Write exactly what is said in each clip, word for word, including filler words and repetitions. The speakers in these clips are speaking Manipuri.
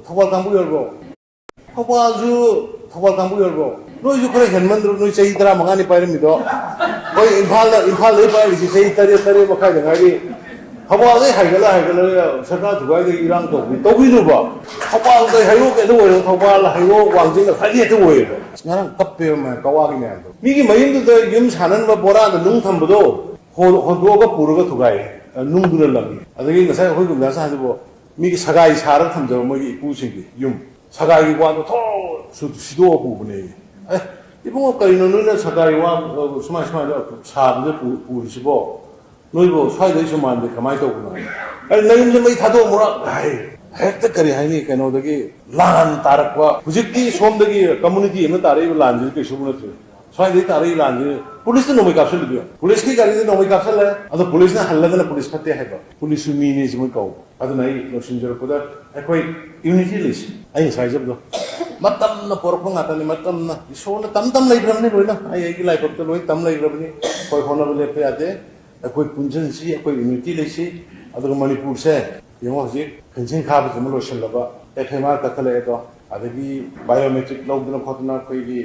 ꯊꯧꯕꯥꯜ ꯀꯥꯡꯕꯨ ꯌꯧꯔꯕꯣ? ꯊꯧꯕꯥꯜꯁꯨ, ꯊꯧꯕꯥꯜ ꯀꯥꯡꯕꯨ ꯌꯧꯔꯕꯣ? ꯅꯣꯏꯁꯨ ꯈꯔ ꯍꯦꯟꯃꯟꯗ꯭ꯔꯣ? ꯅꯣꯏ ꯆꯍꯤ ꯇꯔꯥꯃꯉꯥꯅꯤ ꯄꯥꯏꯔꯝꯃꯤꯗꯣ꯫ ꯍꯣꯏ, ꯏꯝꯐꯥꯜꯗ, ꯏꯝꯐꯥꯜꯗꯩ ꯄꯥꯏꯔꯤꯁꯤ ꯆꯍꯤ ꯇꯔꯦꯠ, ꯇꯔꯦꯠ ꯃꯈꯥꯏꯗ ꯉꯥꯏꯔꯤ꯫ ꯊꯧꯕꯥꯜꯗꯩ ꯍꯥꯏꯒꯠꯂ ꯍꯥꯏꯒꯠꯂꯒ ꯁꯔꯀꯥꯔ ꯊꯨꯒꯥꯏꯗꯒꯤ ꯏꯔꯥꯡ ꯇꯧꯕꯤ-, ꯇꯧꯕꯤꯅꯨꯕ꯫ ꯊꯧꯕꯥꯜꯗ ꯍꯩꯔꯣꯛ ꯀꯩꯗ ꯑꯣꯏꯔꯣ, ꯊꯧꯕꯥꯜ, ꯍꯩꯔꯣꯛ, ꯋꯥꯡꯖꯤꯡꯗ ꯈ꯭ꯋꯥꯏꯗꯒꯤ ꯍꯦꯛꯇ ꯑꯣꯏꯌꯦꯕ꯫ ꯑꯁ, ꯉꯔꯥꯡ ꯀꯞꯄꯦꯕ ꯃꯥ ꯀꯋꯥꯒꯤ ꯃꯌꯥꯝꯗꯣ꯫ ꯃꯤꯒꯤ ꯃꯌꯨꯝꯗꯨꯗ ꯌꯨꯝ ꯁꯥꯅꯅꯕ ꯕꯣꯔꯥꯗ ꯅꯨꯡ ꯊꯝꯕꯗꯣ ꯍꯣ-, ꯍꯣꯟꯗꯣꯛꯑꯒ ꯄꯨꯔꯒ ꯊꯨꯒꯥꯏ, ꯑ, ꯅꯨꯡꯗꯨꯅ ꯂꯪꯉꯤ꯫ ꯑꯗꯒꯤ ꯉꯁꯥꯏ ꯑꯩꯈꯣꯏ ꯒꯨꯟꯗꯥ ꯁꯥꯍꯟꯗꯨꯕꯨ ꯃꯤꯒꯤ ꯁꯒꯥꯏ ꯁꯥꯔꯒ ꯊꯝꯖꯕ ꯃꯣꯏꯒꯤ ꯏꯄꯨꯁꯤꯡꯒꯤ ꯌꯨꯝ꯫ ꯁꯒꯥꯏꯒꯤ ꯋꯥꯗꯣ ꯊꯣꯛ ꯁꯨ-, ꯁꯤꯗꯣꯛꯑ ꯄꯨꯕꯅꯦ꯫ "ꯑꯦ, ꯏꯕꯨꯡꯉꯣ, ꯀꯔꯤꯅꯣ ꯅꯣꯏꯅ ꯁꯒꯥꯏ ꯋꯥ, ꯑ, ꯁꯨꯃꯥꯏ ꯁꯨꯃꯥꯏꯅ ꯁꯥꯕꯗ ꯄꯨ-, ꯄꯨꯔꯤꯁꯤꯕꯣ? ꯅꯣꯏꯕꯨ ꯁ꯭ꯋꯥꯏꯗꯩꯁꯨ ꯃꯥꯟꯗꯦ, ꯀꯃꯥꯏꯅ ꯇꯧꯕꯅꯣ?" "ꯑꯩ ꯅꯌꯨꯝꯗ ꯃꯩ ꯊꯥꯗꯣꯛꯑꯝꯃꯨꯔꯥ?" ꯍꯥꯏ꯫ ꯍꯦꯛꯇ ꯀꯔꯤ ꯍꯥꯏꯅꯤ, ꯀꯩꯅꯣꯗꯒꯤ ꯂꯥꯟ ꯇꯥꯔꯛꯄ꯫ ꯍꯧꯖꯤꯛꯇꯤ ꯁꯣꯝꯗꯒꯤ community ꯑꯃ ꯇꯥꯔꯛꯏꯕ ꯂꯥꯟꯁꯤꯗꯤ ꯀꯩꯁꯨꯕꯨ ꯅꯠꯇ꯭ꯔꯦ꯫ ꯁ꯭ꯋꯥꯏꯗꯩ ꯇꯥꯔꯛꯏ ꯂꯥꯟꯁꯤ ꯄꯨꯂꯤꯁꯅ ꯅꯣꯡꯃꯩ ꯀꯥꯞꯁꯤꯜꯂꯤꯗꯨ ꯌꯦꯡꯉꯨ꯫ ꯄꯨꯂꯤꯁꯀꯤ ꯒꯥꯔꯤꯗ ꯅꯣꯡꯃꯩ ꯀꯥꯞꯁꯤꯜꯂꯦ, ꯑꯗꯣ ꯄꯨꯂꯤꯁꯅ ꯍꯜꯂꯒꯅ ꯄꯨꯂꯤꯁ ꯐꯠꯇꯦ ꯍꯥꯏꯕ꯫ ꯄꯨꯂꯤꯁꯁꯨ ꯃꯤꯅꯤ ꯁꯤ ꯃꯣꯏ ꯀꯧꯕ꯫ ꯑꯗꯨꯅ ꯑꯩ ꯂꯣꯏꯁꯤꯟꯖꯔꯛꯄꯗ ꯑꯩꯈꯣꯏ unity ꯂꯩꯁꯤ꯫ ꯑꯩ ꯉꯁꯥꯏ ꯍꯥꯏꯖꯕꯗꯣ ꯃꯇꯝꯅ ꯄꯣꯔꯛꯄ ꯉꯥꯛꯇꯅꯤ, ꯃꯇꯝꯅ꯫ ꯏꯁꯣꯔꯅ ꯇꯝ ꯇꯝ ꯂꯩꯈ꯭ꯔꯕꯅꯤ ꯂꯣꯏꯅ꯫ ꯑꯩ ꯑꯩꯒꯤ ꯂꯥꯏꯕꯛꯇ ꯂꯣꯏ ꯇꯝ ꯂꯩꯈ꯭ꯔꯕꯅꯤ꯫ ꯑꯩꯈꯣꯏ ꯍꯣꯠꯅꯕ ꯂꯦꯞꯄ ꯌꯥꯗꯦ꯫ ꯑꯩꯈꯣꯏ ꯄꯨꯟꯁꯤꯟꯁꯤ, ꯑꯩꯈꯣꯏ unity ꯂꯩꯁꯤ꯫ ꯑꯗꯨꯒ ꯃꯅꯤꯄꯨꯔꯁꯦ ꯌꯦꯡꯉꯣ, ꯍꯧꯖꯤꯛ ꯐꯦꯟꯁꯤꯡ ꯈꯥꯕꯁꯤꯃ ꯂꯣꯏꯁꯤꯜꯂꯕ, F M R ꯀꯛꯊꯠꯂꯛꯑꯦꯗꯣ, ꯑꯗꯒꯤ biometric ꯂꯧꯗꯅ ꯈꯣꯠꯇꯅ ꯑꯩꯈꯣꯏꯒꯤ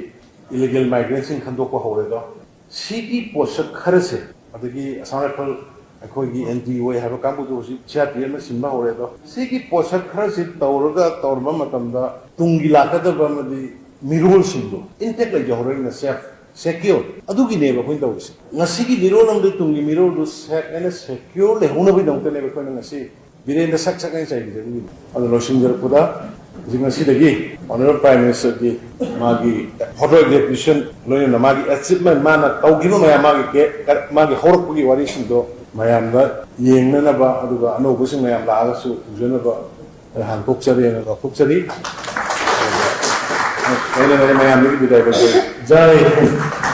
illegal migrantꯁꯤꯡ ꯈꯟꯗꯣꯛꯄ ꯍꯧꯔꯦꯗꯣ꯫ ꯁꯤꯒꯤ ꯄꯣꯠꯁꯛ ꯈꯔꯁꯦ, ꯑꯗꯒꯤ Assam Rifle, ꯑꯩꯈꯣꯏꯒꯤ N T O A ꯍꯥꯏꯕ ꯀꯥꯡꯕꯨꯗꯨ ꯍꯧꯖꯤꯛ C R P F ꯅ ꯁꯤꯟꯕ ꯍꯧꯔꯦꯗꯣ꯫ ꯁꯤꯒꯤ ꯄꯣꯠꯁꯛ ꯈꯔꯁꯤ ꯇꯧꯔꯒ ꯇꯧꯔꯕ ꯃꯇꯝꯗ ꯇꯨꯡꯒꯤ ꯂꯥꯛꯀꯗꯕ ꯑꯃꯗꯤ ꯃꯤꯔꯣꯜꯁꯤꯡꯗꯣ intact ꯂꯩꯖꯍꯧꯔꯅꯤꯅ, safe, secure꯫ ꯑꯗꯨꯒꯤꯅꯦꯕ ꯑꯩꯈꯣꯏꯅ ꯇꯧꯔꯤꯁꯦ꯫ ꯉꯁꯤꯒꯤ ꯃꯤꯔꯣꯜ ꯑꯃꯗꯤ ꯇꯨꯡꯒꯤ ꯃꯤꯔꯣꯜꯗꯨ safe and secure ꯂꯩꯍꯧꯅꯕꯒꯤꯗꯃꯛꯇꯅꯦꯕ ꯑꯩꯈꯣꯏꯅ ꯉꯁꯤ ꯕꯤꯔꯦꯟꯗ ꯁꯛ ꯁꯛ ꯍꯥꯏꯅ ꯆꯩꯕꯤꯔꯛꯏꯅꯤ꯫ ꯑꯗꯣ ꯂꯣꯏꯁꯤꯟꯖꯔꯛꯄꯗ, ꯍꯧꯖꯤꯛ ꯉꯁꯤꯗꯒꯤ Honourable Prime Ministerꯒꯤ ꯃꯥꯒꯤ photo exhibition, ꯂꯣꯏꯅꯅ ꯃꯥꯒꯤ achievement, ꯃꯥꯅ ꯇꯧꯈꯤꯕ ꯃꯌꯥꯝ, ꯃꯥꯒꯤ ꯀꯦ-, ꯃꯥꯒꯤ ꯍꯧꯔꯛꯄꯒꯤ ꯋꯥꯔꯤꯁꯤꯡꯗꯣ ꯃꯌꯥꯝꯗ ꯌꯦꯡꯅꯅꯕ, ꯑꯗꯨꯒ ꯑꯅꯧꯕꯁꯤꯡ ꯃꯌꯥꯝ ꯂꯥꯛꯑꯒꯁꯨ ꯎꯖꯅꯕ ꯍꯥꯟꯗꯣꯛꯆꯔꯦꯅ ꯂꯥꯎꯊꯣꯛꯆꯔꯤ꯫ ꯑꯗꯨꯒ ꯂꯣꯏꯅꯅ ꯃꯌꯥꯝꯗꯒꯤ ꯕꯤꯗꯥꯏ ꯂꯧꯖꯔꯤ꯫ ꯖꯥꯏ ꯍꯤꯟꯗ꯫